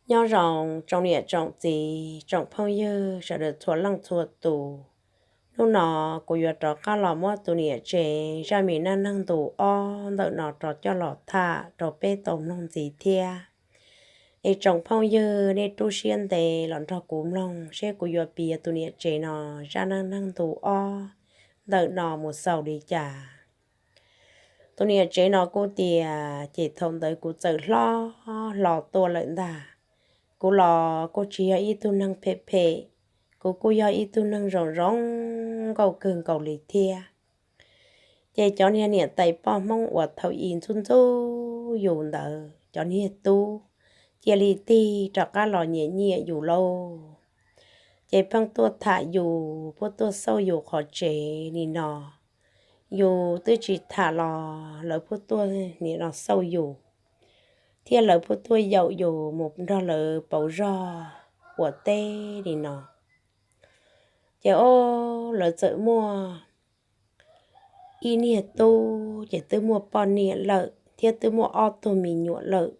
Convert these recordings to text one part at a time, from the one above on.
Nyob zoo tsoom niam tsoom txiv tsoom phooj ywg sawv daws txhua leej txhua tus. Hnub no kuv yuav rov qab los muab tus niam tsev zaj me neej neeg ntu ob ntawm no rov coj los tham rau peb tau mloog ntxiv thiab. Es tsoom phooj ywg nej rub siab ntev los nrog kuv mloog seb kuv yuav piav tus niam tsev no zaj neej neeg ntu ob ntawm no mus xaus li cas. Tus niam tsev no kuj tias ces thaum ntawd kuv txawm hlob hlo tuaj lawm ntag. Kuv los kuj tsis yog ib tug neeg phem phem, kuv kuj yog ib tug neeg zoo zoo nkauj kawg nkaus li thiab. Ces cov niag niam tais poj Hmoob uas thaum i ntxub ntxub yus ntawd cov niag tub cia li tig rov qab los nyiam nyiam yus lauj. Ces pheej tuaj tham yus, pheej tuaj xauj yus qhov tsev li no. Yus twb tsis tham los lawv pheej tuaj nim no xauj yus, thiab lawv pheej tuaj yaum yus mus nrog lawv pauv zog ua teb li no. Ces o, lawv txawm muaj ib niag tub ces twb muaj poj niam lawm thiab twb muaj ob tug me nyuam lawm.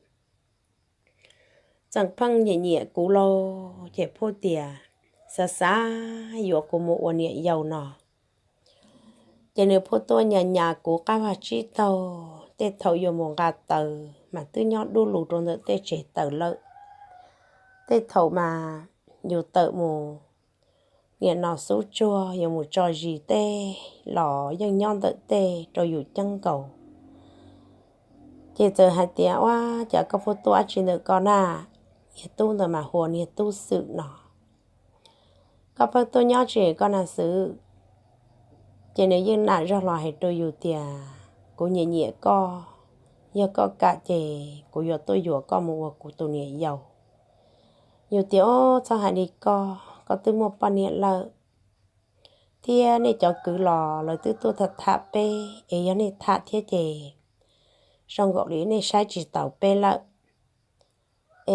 Txawm pheej nyiam nyiam kuv lauj, ces pheej tias xav xav yuav kuv mus ua niam yau no. Ces nws pheej tuaj nyas nyas kuv qab vag tsib taug, tej thaum yuav mus nqa taws mas twb nyob dub lug rau ntawm tej tsev taws lawm. Tej thaum mas yus tawm mus nim no xub tsuag yuav mus tso zis tej los yeej nyob ntawm tej rau yus ceeb nkaus. Ces txawm hais tias, Ua cas koj pheej tuaj dab tsi ntawm koj na? Niag tub ntawd mas hu ua niag Tub Xwm no. Koj pheej tuaj nyob tsi koj na Xwm? Ces nws yeej nam zog los hais rau yus tias, Kuv nyiam nyiam koj, yog koj kam ces kuv yuav tuaj yuav koj mus ua kuv tus niam yau. Yus tias, Ob, txhob hais li koj, koj twb muaj poj niam lawm, thiab nej cov kwv los lawv twb tuaj tham tham peb, es yog nej tham thiab ces zoo nkaus li nej saib tsis taus peb lawm.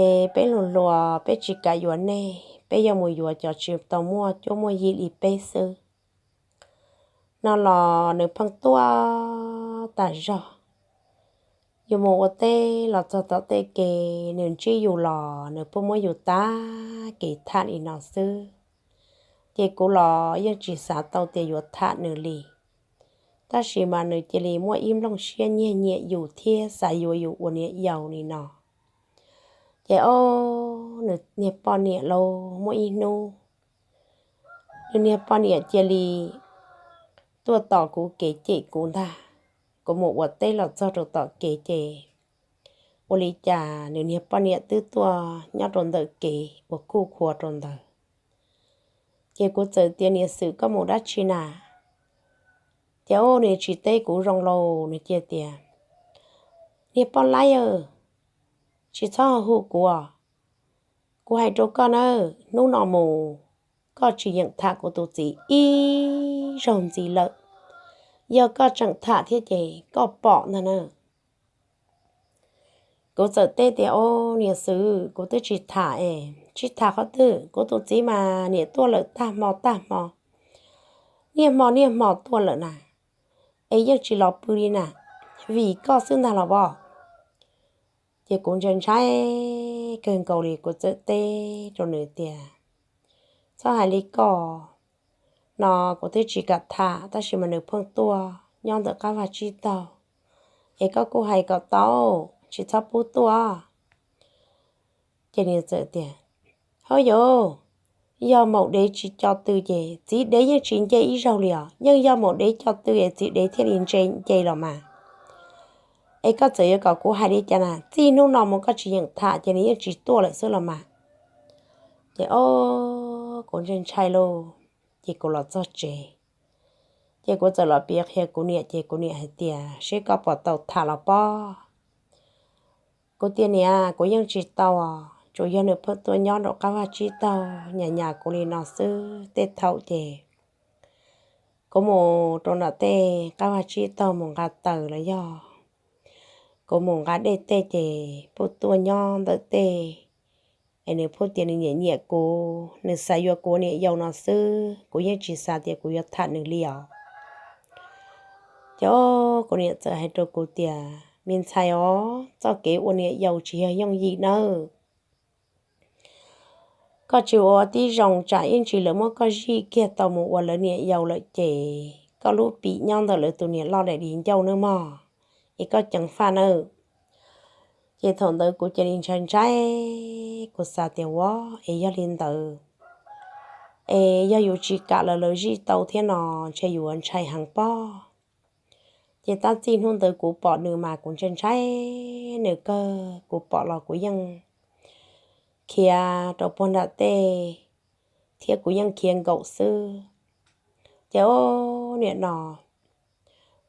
Es peb hluas hluas peb tsis kam yuav nej, peb yuav mus yuav cov tsis tau muaj cuab muaj yig li peb xwb. No los nws pheej tuaj tas zog. Yus mus ua teb los txog tom tej kev nws ntsib yus los nws pheej muab yus tav kev tham li no xwb. Ces kuv los yeej tsis xav tau tias yuav tham nws li. Tab sis mas nws cia li muaj ib nplooj siab nyiag nyiam yus thiab xav yuav yus ua niam yau li no. Ces o, nws niag poj niam lauj, muaj ib hnub nws niag poj niam cia li tuaj tos kuv kev cem kuv ntag. Kuv mus ua teb los txog rau tom kev ces ua li cas nws niag poj niam twb tuaj nyob rau ntawm kev ua kuj khua rau ntawd. Ces kuv txawm tias, Niam Xwm, koj mus dab tsi na? Ces o, nws tsis teb kuv zoo lauj, nws cia tias, Niag poj laib aw, tsis txhob hu kuv. Kuv hais rau koj na, hnub no mus koj tsis yeem tham kuv tus txiv ib zaug ntxiv lawm. Yog koj tseem tham thiab ces koj pom ntag na. Kuv txawm teb tias, Ob, niam Xwm, kuv twb tsis tham es. Tsis tham qhov twg? Kuv tus txiv mas niam tuaj lawm tag hmo tag hmo, niaj hmo niaj hmo tuaj lawm na, es yeej tsis los pw li na, vim koj xwb ntag los as? Ces kuv ntshai ntshai kawg nkaus li, kuv txawm teb rau nws tias, Txhob hais li koj, no kuv twb tsis kam tham tab sis mas nws pheej tuaj nyob ntawm qab vag tsib taug, es koj kuj hais kom tau, tsis txhob pub tuaj. Ces nws txawm tias, Hauj yauv, yog maum dev tsis co tw ces txiv dev yeej tsis nce ib zaug li os. Yeej yog maum dev co tw es txiv dev thiaj li nce los mas. Es koj txawm yuav kom kuv hais li cas na, txij hnub no mus koj tsis yeem tham ces nws yeej tsis tuaj lawm xwb los mas. Ces o, kuv ntshai ntshai lauj, ces kuv los txog tsev. Ces kuv txawm los piav qhia kuv niam ces kuv niam hais tias, Seb koj puas tau tham los pob? Kuv tias, Niam, kuv yeej tsis tau os, tsuas yog nws pheej tuaj nyob nraum qab vag tsib taug nyas nyas kuv li no xwb. Tej thaum ces kuv mus rau nram tej qab vag tsib taug mus nqa taws los yog kuv mus nqa dej tej ces pheej tuaj nyob ntawm tej, es nws pheej tias nws nyiam nyiam kuv, nws xav yuav kuv ua niam yau no xwb, kuv yeej tsis xav tias kuv yuav tham nws li os. Ces kuv niam txawm hais rau kuv tias, Me ntxhais os, txoj kev ua niam yau tsis yog yooj yim nawb. koj tsis ua tib zoo tsam ib ntsis lawv muab koj zij kiag tau mus ua lawv niam yau lawm ces koj lub pim nyob ntawm lawv tus niam loj daim di ncauj nawb mog, es koj ceev faj nawb. Ces thaum ntawd kuv cia li ntshai ntshai, kuv xav tias ua es yog li ntawd es yog yus tsis kam lawv lawv zij tau thiab no ntshe yus ua ntshai heev pob. Ces tab txij hnub ntawd kuv pom nws mas kuv ntshai ntshai nws kawg, kuv pom los kuv yeej khiav rau puag nram tej thiab kuv yeej khiav nkaum xwb. Ces o, nim no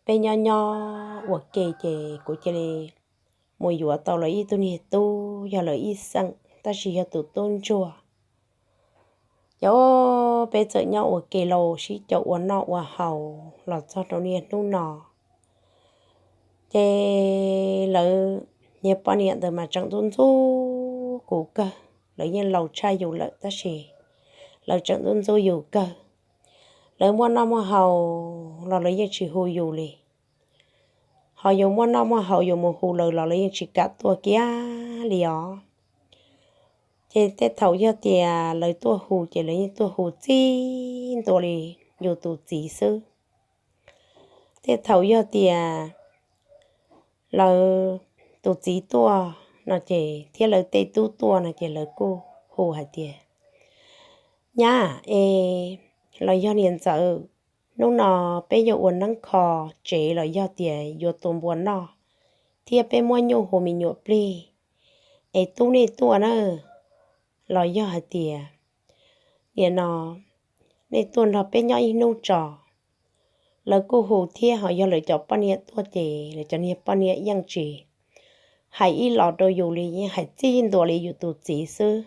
peb nyob nyob ua ke ces kuv cia li mus yuav tau lawv ib tug niag tub yog lawv ib xeem tab sis yog tus tub ntsuag. Ces o, peb txawm nyob ua ke los sib caum ua noj ua haus los txog rau niaj hnub no. Ces lawv niag poj niam ntawd mas tseem ntxub ntxub kuv kawg, lawv yeej laus tshaj yus lawm tab sis lawv tseem ntxub ntxub yus kawg. Lawv muaj noj muaj haus los lawv yeej tsis hu yus li, ho yus muaj noj muaj haus yus mus hu lawv los lawv yeej tsis kam tuaj kiag li os. Ces tej thaum yog tias lawv tuaj hu ces lawv yeej tuaj hu txij ntua li yus tus txiv xwb. Tej thaum yog tias lawv tus txiv tuaj no ces thiab lawv tej tub tuaj no ces lawv kuj hu hais tias, nyab es los yog niam ntxawm, hnub no peb yuav ua neeb kho tsev los yog tias yuav tua npua noj thiab peb muab nyuj hu me nyuam plig, es tub nej tuaj na, los yog hais tias nim no nej tuaj nrog peb nyob ib hnub tso. Lawv kuj hu thiab ho yog lawv cov poj niam tuaj ces lawv cov niag poj niam yeej tsis hais ib los rau yus li, yeej hais txij ntua li yus tus txiv xwb.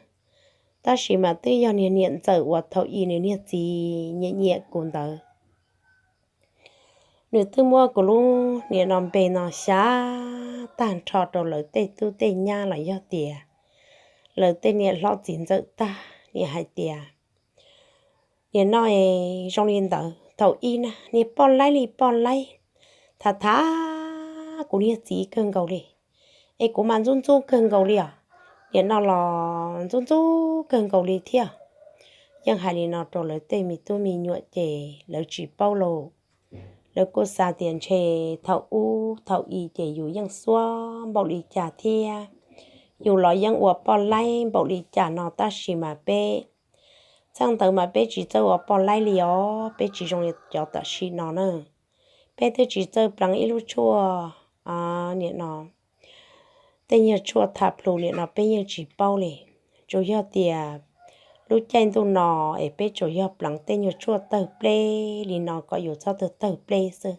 Tab sis mas twb yog niag niam ntxawm uas thaum ub nws niag txiv nyiam nyiam kuv ntawd, nws twb muab kuv lub nim no npe no xya tag nrho rau lawv tej tub tej nyab los yog tias lawv tej niam hlob txiv ntxawm tag, nws hais tias, nim no zoo li ntawd, thaum ub na niag poj laib li poj laib, tham tham kuv niag txiv kawg nkaus li, es kuv mas ntxub ntxub kawg nkaus li os, nim no los ntxub ntxub kawg nkaus li thiab. Yeej hais li no rau lawv tej me tub me nyuam ces lawv tsis paub lauj. Lawv kuj xav tias ntshe thaum ub thaum ub ces yus yeej xuab npaum li cas thiab yus los yeej ua poj laib npaum li cas no tab sis mas peb txheej ntawd mas peb tsis txawj ua poj laib li os, peb tsis zoo li cov tam sim no na. Peb twb tsis txawj pleev ib lub tshuaj, nim no tej nyuag tshuaj tham plhu nim no peb yeej tsis paub li. Tsuas yog tias lub caij ntuj no es peb tsuas yog pleev tej nyuag tshuaj tawg pleb li no kom yus txhob tawg tawg pleb xwb.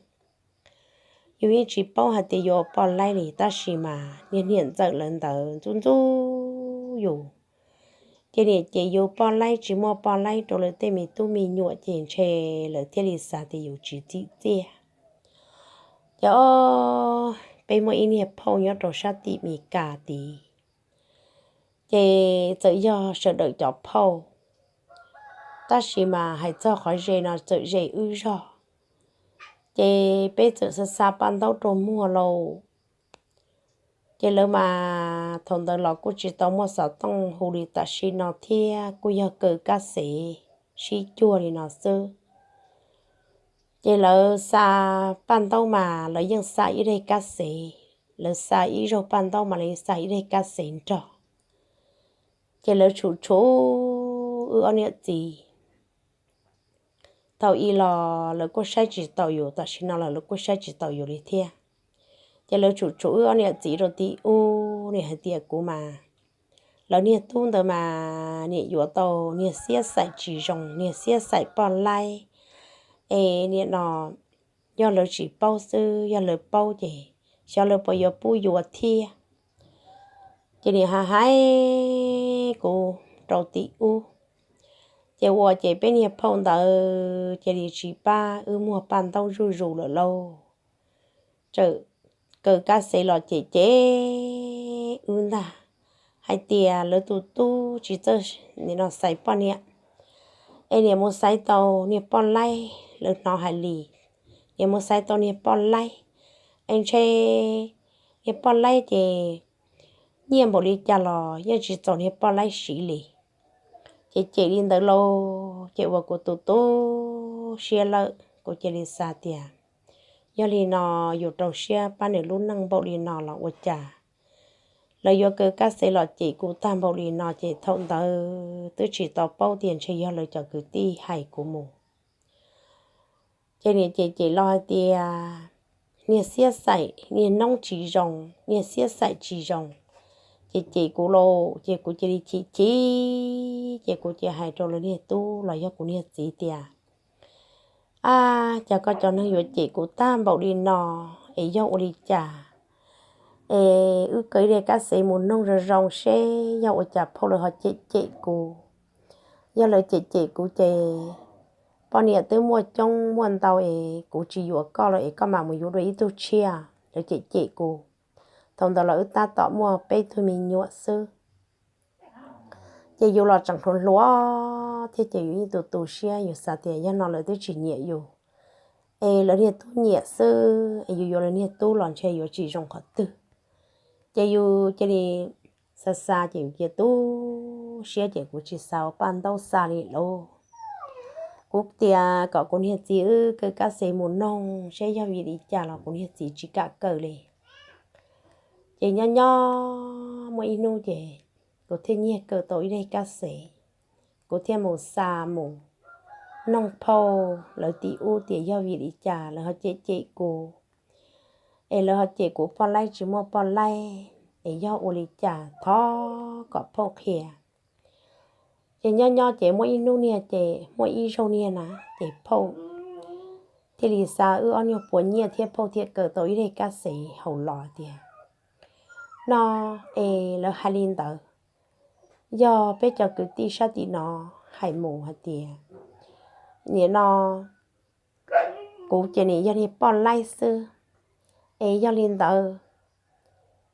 Yus yeej tsis paub hais tias yuav ua poj laib li tab sis mas niag niam ntxawm lawv ntawd ntxub ntxub yus, ces niam ces yus poj laib tsis muaj poj laib rau lawv tej me tub me nyuam ces ntshe lawv thiaj li xav tias yus tsis txim txiaj. Ces o, peb muaj ib niag phauj nyob rau sab tim Mes Kas tid, ces txawm yog sawv daws cov phauj, tab sis mas hais txog qhov ze no txawm ze wb zog, ces peb txawm xa xa paj ntaub rau muag lauj. Ces lawv mas thaum ntawd los kuj tsis tau muaj xov tooj hu li tam sim no thiab, kuj yog kaw kab xev sib cuag li no xwb. Ces lawv xa paj ntaub mas lawv yeej xa ib daim kab xev, lawv xa ib zaug paj ntaub mas lawv yeej xa ib daim kab xev nrog. Ces lawv tshum tshum wb ob niam txiv. Thaum ub los lawv kuj saib tsis taus yus, tam sim no los lawv kuj saib tsis taus yus li thiab. Ces lawv tshum tshum wb ob niam txiv rau tim ub, nim hais tias kuv mas, lawv niag tub ntawd mas nim yuav tau niag xiab xaim tsis zoo, niag xiab xaim poj laib, es nim no yog lawv tsis paub xwb, yog lawv paub ces xyov lawv puas yuav pub yuav thiab. Ces nim hais hais kuv rau tim ub, ces ua ces peb niag phauj ntawd cia li tsis pab wb muag paj ntaub zuj zus lawm lauj. Txawm kaw kab xev los cem cem wb ntag, hais tias lawv tus tub tsis txawj nim no xaiv poj niam, es nim mus xaiv tau niag poj laib, lawv hnov hais li, nim mus xaiv tau niag poj laib, es ntshe niag poj laib ces nyiaj npaum li cas los yeej tsis txaus niag poj laib siv li. Ces cem li ntawd lauj, ces ua kuv tu tu siab lawm, kuv cia li xav tias yog li no yus rau siab pab nws lub neej npaum li no los ua cas, lawv yuav kaw kab xev los cem kuv tag npaum li no. Ces thaum ntawd twb tsis tau paub tias ntshe yog lawv cov kwv tij hais kuv mus. Ces niam cem cem los hais tias niag xiab xaim niag noob tsis zoo, niag xiab xaim tsis zoo. Ces cem kuv lauj, ces kuv cia li chim chim, ces kuv cia hais rau lawv niag tub los yog kuv niag txiv tias, ab, cas koj cov neeg yuav cem kuv tag npaum li no, es yog ua li cas? Es wb kaw ib daig kab xev mus noog zoo zoo seb yog ua cas phauj lawv ho cem cem kuv. Yog lawv cem cem kuv ces poj niam twb muaj coob muaj ntau es kuv tsis yuav koj lawm es koj mam mus yuav dua ib tug tshiab. Lawv cem cem kuv. Thaum ntawd los wb tab tom muaj peb tug me nyuam xwb. Ces yus los tseem hluas hluas thiab ces yus yeej tu tu siab, yus xav tias yog no lawv twb tsis nyiam yus, es lawv niag tub nyiam xwb, es yus yuav lawv niag tub los ntshe yuav tsis zoo qhov twg. Ces yus cia li xav xav ces yus cia tu siab ces kuv tsis xav ua paj ntaub xa li lauj. Kuv tias kom kuv niag txiv wb kaw kab xev mus noog seb yog vim li cas los kuv niag txiv tsis kam kaw li. Ces nyob nyob muaj ib hnub ces kuv thiaj nyiag kaw tau ib daig kab xev, kuv thiaj mus xa mus noog phauj lawv tim ub tias yog vim li cas lawv ho cem cem kuv, es lawv ho cem kuv poj laib tsis muaj poj laib, es yog ua li cas thov kom phauj qhia. Ces nyob nyob ces muaj ib hnub niag ces muaj ib zaug niag na, ces phauj thiaj li xa wb ob nyuag puas nyiaj thiab phauj thiaj kaw tau ib daig kab xev hauv los tias, no, es lawv hais li ntawd, yog peb cov kwv tij sab tim no hais mus hais tias, nim no kuv ces nim yog niag poj laib xwb, es yog li ntawd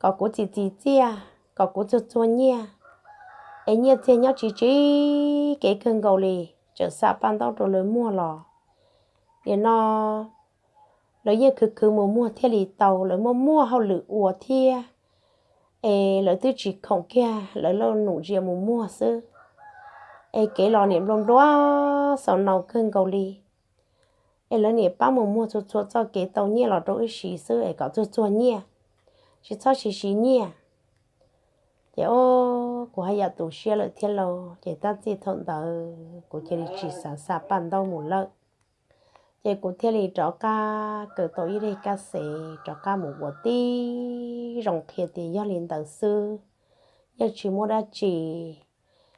kom kuv txi txiv txiaj, kom kuv txuag txuag nyiaj, es nyiaj txiag nyob tsis tsis kev kawg nkaus li, tseem xa paj ntaub rau lawv muag los. Nim no lawv yeej khwv khwv mus muag thiaj li tau, lawv muaj muaj hauj lwm ua thiab, es lawv twb tsis khoom kiag lawv laj num ntsia mus muag xwb, es kev los nim nplua nplua xaus nau kawg nkaus li. Es lawv nim pab mus muag txhua txhua txoj kev tau nyiaj los rau wb siv xwb es kom txuag txuag nyiaj, tsis txhob siv siv nyiaj. Ces o, kuv haj yam tu siab lawm thiab lauj, ces tab txij thaum ntawd kuv cia li tsis xav xa paj ntaub mus lawm. Ces kuv thiaj li rov qab kaw tau ib daig kab xev rov qab mus ua tib zoo qhia tias yog li ntawd xwb, yeej tsis muaj dab tsi.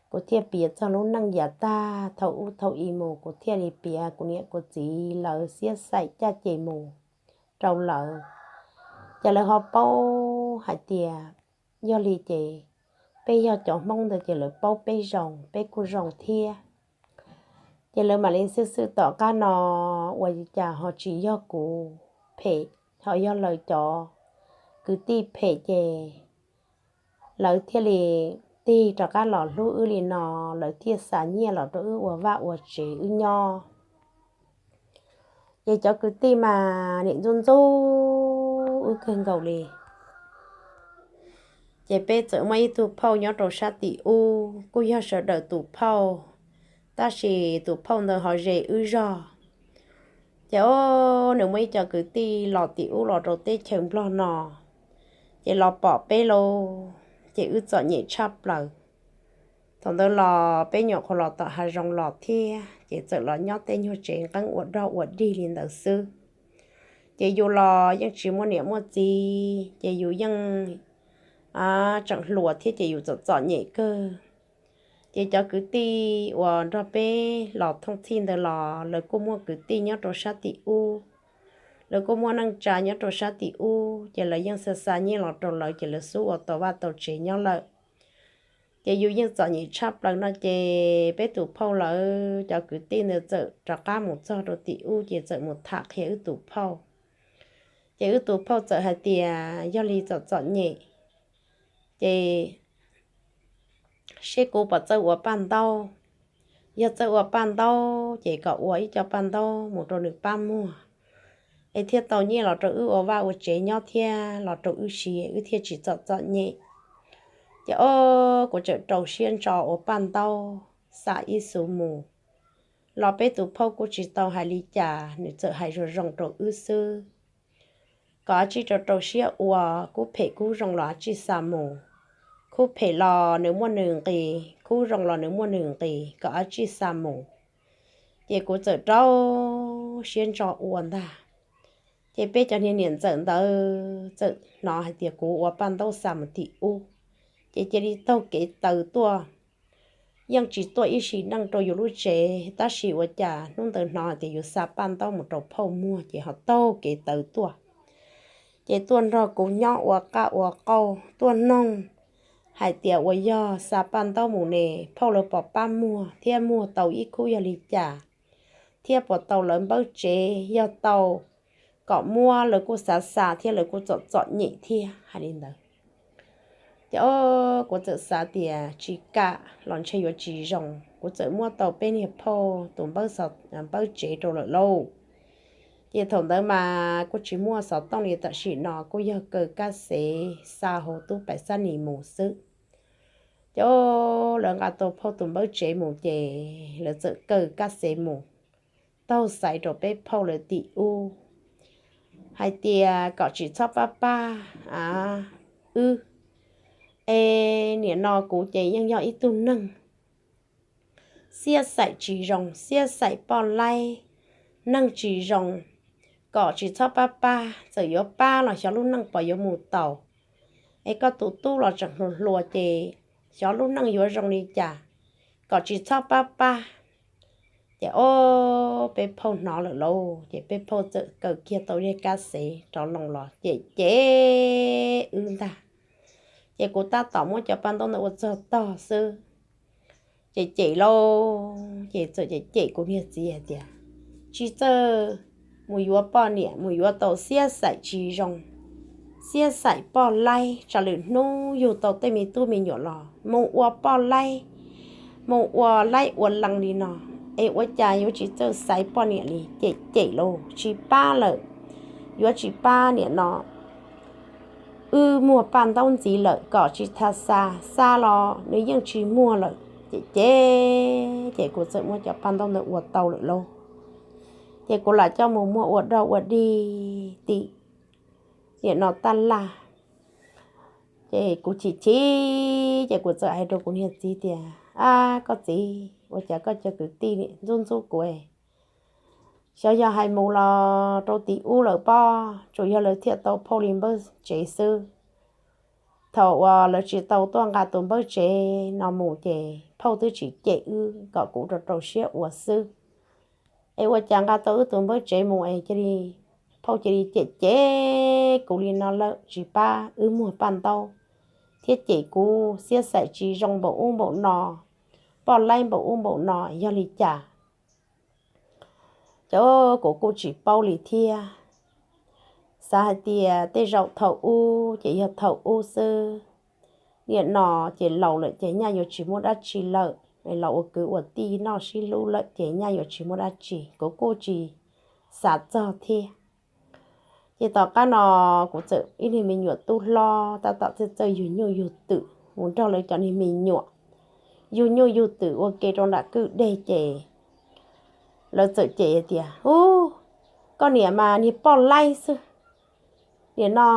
Kuv thiaj piav txog lub neej yav tag thaum ub thaum i mus, kuv thiaj li piav kuv niam kuv txiv lawv xiab xaim caj ces mus rau lawv, ces lawv ho paub hais tias yog li ces peb yog cov Hmoob ntawd ces lawv paub peb zoo, peb kuj zoo thiab. Ces lawv mam li xwb xwm tom qab no ua cas ho tsis yog kuv phem, ho yog lawv cov kwv tij phem ces lawv thiaj li tig rov qab los hlub wb li no, lawv thiaj xa nyiaj los rau wb ua vaj ua tsev wb nyob. Ces cov kwv tij mas nim ntxub ntxub wb kawg nkaus li. Ces peb txawm muaj ib tug phauj nyob rau sab tim ub kuj yog sawv daws tus phauj, tab sis tus phauj ntawd ho ze wb zog. Ces o, nws muaj ib co kwv tij los tim ub los rau teb chaws Nplog no, ces los pom peb lauj, ces wb txom nyem tshaj plaws. Thaum ntawd los peb nyuam qhuav los tom hav zoov los thiab, ces txawm los nyob tej nyuag tsev nqeeb ua dog ua dig li ntawd xwb. Ces yus los yeej tsis muaj niam muaj txiv, ces yus yeej tseem hluas thiab ces yus txom txom nyem kawg. Ces cov kwv tij uas nrog peb los thooj txhij ntawd los lawv kuj muaj kwv tij nyob rau sab tim ub, lawv kuj muaj neej tsa nyob rau sab tim ub, ces lawv yeej xa xa nyiaj los rau lawv ces lawv xub ua tau vaj tau tsev nyob lawm. Ces yus yeej txom nyem tshaj plaws no ces peb tus phauj lawv cov kwv tij ntawd txawm rov qab mus txog rau tim ub ces txawm mus tham qhia wb tus phauj. Ces wb tus phauj txawm hais tias yog li txom txom nyem ces seb kuv puas txawj ua paj ntaub. Yog txawj ua paj ntaub ces kom ua ib co paj ntaub mus rau nws pab muag, es thiaj tau nyiaj los rau wb ua vaj ua tsev nyob thiab los rau wb siv wb thiaj tsis txom txom nyem. Ces o, kuv txawm rau siab ntso ua paj ntaub xa ib xub mus. Los peb tus phauj kuj tsis tau hais li cas, nws txawm hais zoo zoo rau wb xwb. Kom tsij rau rau siab ua, kuj phem kuj zoo los tsij xa mus. Kuj phem los nws muaj nws nqi, kuj zoo los nws muaj nws nqi, kom tsij xa mus. Ces kuv txawm rau siab ntso ua ntag. Ces peb cov niag niam ntxawm ntawd txawm hnov hais tias kuv ua paj ntaub xa mus tim ub, ces cia li taug kev tawm tuaj. Yeej tsis tuaj ib sim neej rau yus lub tsev, tab sis ua cas hnub ntawd hnov hais tias yus xa paj ntaub mus rau phauj muag ces ho taug kev tawm tuaj. Ces tuaj nrog kuv nyob ua qaj ua qauj, tuaj noog hais tias uas yog xa paj ntaub mus ne, phauj lawv puas pab muag thiab muag tau ib khub yog li cas, thiab puas tau lawv npawb tsev, yog tau kom muab lawv kuj xav xa thiab lawv kuj txom txom nyem thiab hais li ntawd. Ces o, kuv txawm xav tias tsis kam los ntshe yuav tsis zoo, kuv txawm muab tau peb niag phauj tus npawb tsev rau lawm lauj. Ces thaum ntawd mas kuj tsis muaj xov tooj li tam sim no, kuj yog kaw kab xev xa hauv tub pais xab nis mus xwb. Ces o, lawv nqa tau phauj tus npawb tsev mus ces lawv txawm kaw kab xev mus taug xaiv rau peb phauj lawv tim ub hais tias kom tsis txhob pab pab wb. Es niam no kuv ces yeej yog ib tug neeg xiab xaim tsis zoo, xiab xaim poj laib, neeg tsis zoo, kom tsis txhob pab pab, txawm yuav pab los xyov lub neej puas yuav mus tau. Es koj tus tub los tseem hluas hluas ces xyov lub neej yuav zoo li cas, kom tsis txhob pab pab. Ces o, peb phauj hnov lawm lauj, ces peb phauj txawm kaw kiag tau zej kab xev rov loo los cem cem wb ntag. Ces kuv tab tom muab cov paj ntaub ntawd ua txog tog xwb, ces cem lauj, ces txawm cem cem kuv niag txiv hais tias, tsis txawj mus yuav poj niam, mus yuav tau xiab xaim tsis zoo, xiab xaim poj laib, tsam lwm hnub yug tau tej me tub me nyuam los mus ua poj laib, mus ua laib ua lees li no, es ua cas yuav tsis txawj xaiv poj niam li. Cem cem lauj, tsis pab lawm, yuav tsis pab niam no, wb muag paj ntaub ntxiv lawm, kom tsis tas xa, xa los nws yeej tsis muag lawm. Cem cem, ces kuv txawm muab cov paj ntaub ntawd ua tau lawm lauj. Ces kuv lam coj mus muag ua dog ua dig tim niam no taj laj. Ces kuv chim chim, ces kuv txawm hais rau kuv niag txiv tias, ab, koj txiv, ua cas koj cov kwv tij ntxub ntxub kuv, xyov yog hais mus los rau tim ub lawm pob, tsuas yog lawv thiaj tau phauj li npawb tsev xwb. Thaum uas lawv tsis tau tuaj nqa tus npawb tsev no mus ces phauj twb tsis cem wb, kom kuv rau rau siab ua xwb. Es ua cas nqa tau wb tus npawb tsev mus es cia li, phauj cia li cem cem kuv li no lawm, tsis pab wb muag paj ntaub, thiab cem kuv xiab xaim tsis zoo npaum ub npaum no, poj laib npaum ub npaum no yog li cas. Ces kuv kuj tsis paub li thiab, xav hais tias tej zaum thaum ub ces yog thaum ub xwb, niam no ces laus lawm ces nyaj yuav tsis muaj dab tsi lawm, los ua kwv ua tij noj sib hlub lawm ces nyaj yuav tsis muaj dab tsi, kuv kuj tsis xav txog thiab. Ces tom qab no kuv txawm ib niag me nyuam tub hlob tab tom txawj txawj yug nyuj yug twm mus nrog lawv cov niag me nyuam yug nyuj yug twm ua ke rau nram kwj deg ces lawv txawm cem tias, ub, koj niam mas niag poj laib xwb, niam no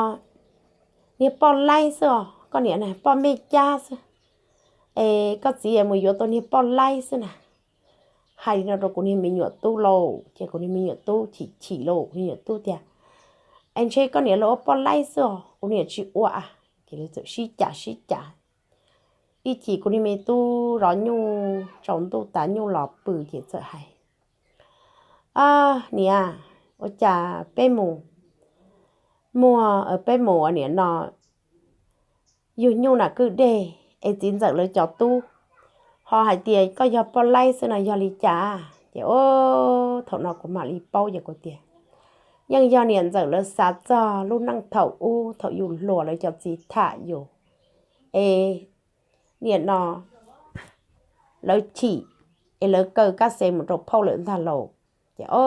niag poj laib xwb os, koj niam poj mej cab xwb, es koj txiv mus yuav tau niag poj laib xwb na. Hais li no rau kuv niag me nyuam tub lauj, ces kuv niag me nyuam tub chim chim lauj, kuv niag me nyuam tub tias, es ntshe koj niam los ua poj laib xwb os, kuv niam tsis ua. Ces lawv txawm sib cav sib cav, ib chim kuv niag me tub zov nyuj tsaus ntuj tas nyuj los pw ces txawm hais, niam, ua cas peb mus muag, peb mus ua niam no yug nyuj nram kwj deg es txiv ntxawm lawv cov tub ho hais tias koj yog poj laib xwb no yog li cas? Ces o, thaum no kuv mam li paub ces kuv tias, yeej yog niam ntxawm lawv xav txog lub neej thaum ub thaum yus hluas lawv cov txiv tham yus es niam no lawv chim es lawv kaw kab xev mus rau phauj lawm ntag lauj. Ces o,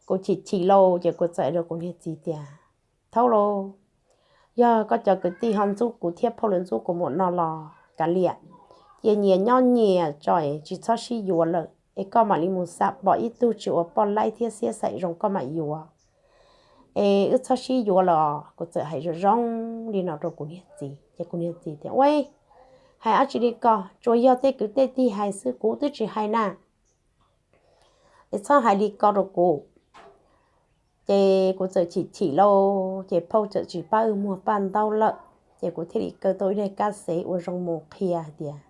kuv chim chim lauj ces kuv txawm rau kuv niag txiv tias, thaub lauj, yog koj cov kwv tij ho ntxub kuv thiab phauj lawv ntxub kuv npaum no los kav liam, Cia nyias nyob nyias tso, tsis txhob sib yuav lawm es koj mam li mus xam pom ib tug tsis ua poj laib thiab xiab xaim zoo koj mam yuav. Es wb txhob sib yuav los. Kuv txawm hais zoo zoo li no rau kuv niag txiv ces kuv niag txiv tias, Ua, hais dab tsi li ko, tsuas yog tej kwv tej tij hais xwb, kuv twb tsis hais na. Es txhob hais li ko rau kuv. Ces kuv txawm chim chim lauj, ces phauj txawm tsis pab wb muag paj ntaub lawm. Ces kuv thiaj li kaw tau ib daim kab xev ua zoo mus qhia hais tias,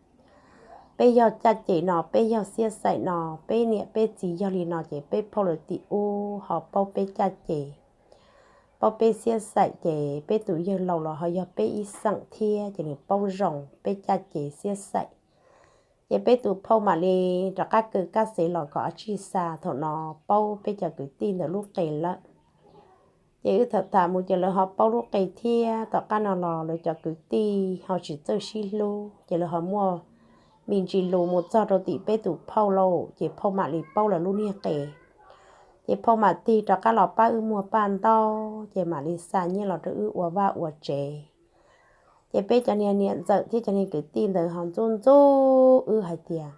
Peb yog caj ces no, peb yog xiab xaim no, peb niam peb txiv yog li no, ces peb phauj lawv tim ub ho paub peb caj ces, paub peb xiab xaim, ces peb tus yawg laus los ho yog peb ib xeem thiab, ces nws paub zoo peb caj ces xiab xaim. Ces peb tus phauj mam li rov qab kaw kab xev los kom dab tsi xa, thaum no paub peb cov kwv tij ntawd lub qe lawm. Ces wb tham tham mus ces lawv ho paub lub qe thiab, tom qab no los lawv cov kwv tij ho tsis txawj sib hlub, ces lawv ho muaj me ntsis lus mus txog rau tim peb tus phauj lauj, ces phauj mam li paub lawv lub niag qe. Ces phauj mam tig rov qab los pab wb muag paj ntaub, ces mam li xa nyiaj los rau wb ua vaj ua tsev. Ces peb cov niag niam ntxawm thiab cov niag kwv tij ntawd ho ntxub ntxub wb hais tias,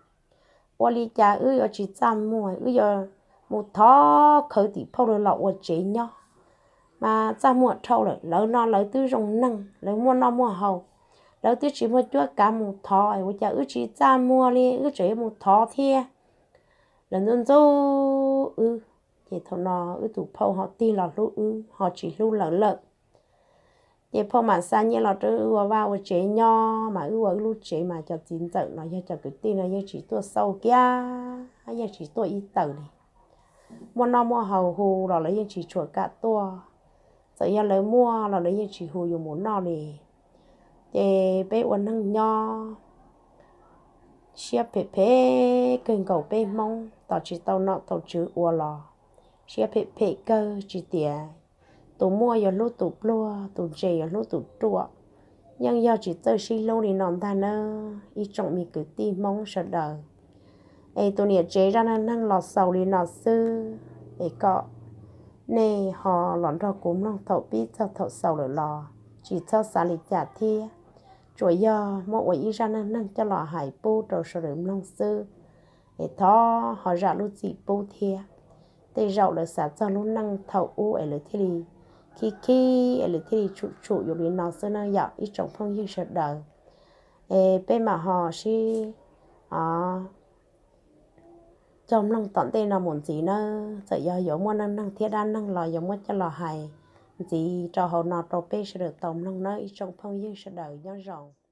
Ua li cas wb yuav tsis txaj muag, wb yuav mus thov khawv tim phauj lawv los ua tsev nyob, mas txaj muag dhau lawm. Lawv no lawv twb zoo neeg, lawv muaj noj muaj haus, lawv twb tsis muaj cuab kav mus thov, ua cas wb tsis txaj muag li, wb tseem yuav mus thov thiab. Lawv ntxub ntxub wb, ces thaum no wb tus phauj ho tig los hlub wb, ho tsis hlub lawv lawm. Ces phauj mam xa nyiaj los rau wb ua vaj ua tsev nyob, mas wb ua wb lub tsev mas cov txiv ntxawm no yog cov kwv tij no yeej tsis tuaj xauj kiag, yeej tsis tuaj ib taws li. Muaj noj muaj haus hu los lawv yeej tsis tshua kam tuaj, txawm yog lawv muaj los lawv yeej tsis hu yus mus noj li. Ces peb ua neeg nyob siab phem phem kawg nkaus, peb Hmoob tos tsis tau nom tau tswv ua los siab phem phem kawg, tsis tias tus muaj yuav hlub tus pluag, tus ntse yuav hlub tus ruam, yeej yog tsis txawj sib hlub li no ntag nawb ib tsoom me kwv tij Hmoob sawv daws. Es tus niam tsev zaj neej neeg los xaus li no xwb, es kom nej ho los nrog kuv mloog thaum pib txog thaum xaus lawm los tsis txhob xav li cas thiab. Tsuas yog muab ua ib zaj neej neeg coj los hais pub rau sawv daws mloog xwb, es thov ho zam lub txim pub thiab. Tej zaum lawv xav txog lub neej thaum ub es lawv thiaj li khib khib es lawv thiaj li tshum tshum yus li no xwb na yom ib tsoom phooj ywg sawv daws. Es peb mam ho sib cog mloog tom ntej no mus ntxiv nawb. Txawm yog yuav muaj neej neeg thiab dab neeg los yuav muab coj los hais ntxiv rau hauv no rau peb sawv daws tau mloog nawb ib tsoom phooj ywg sawv daws nyob zoo.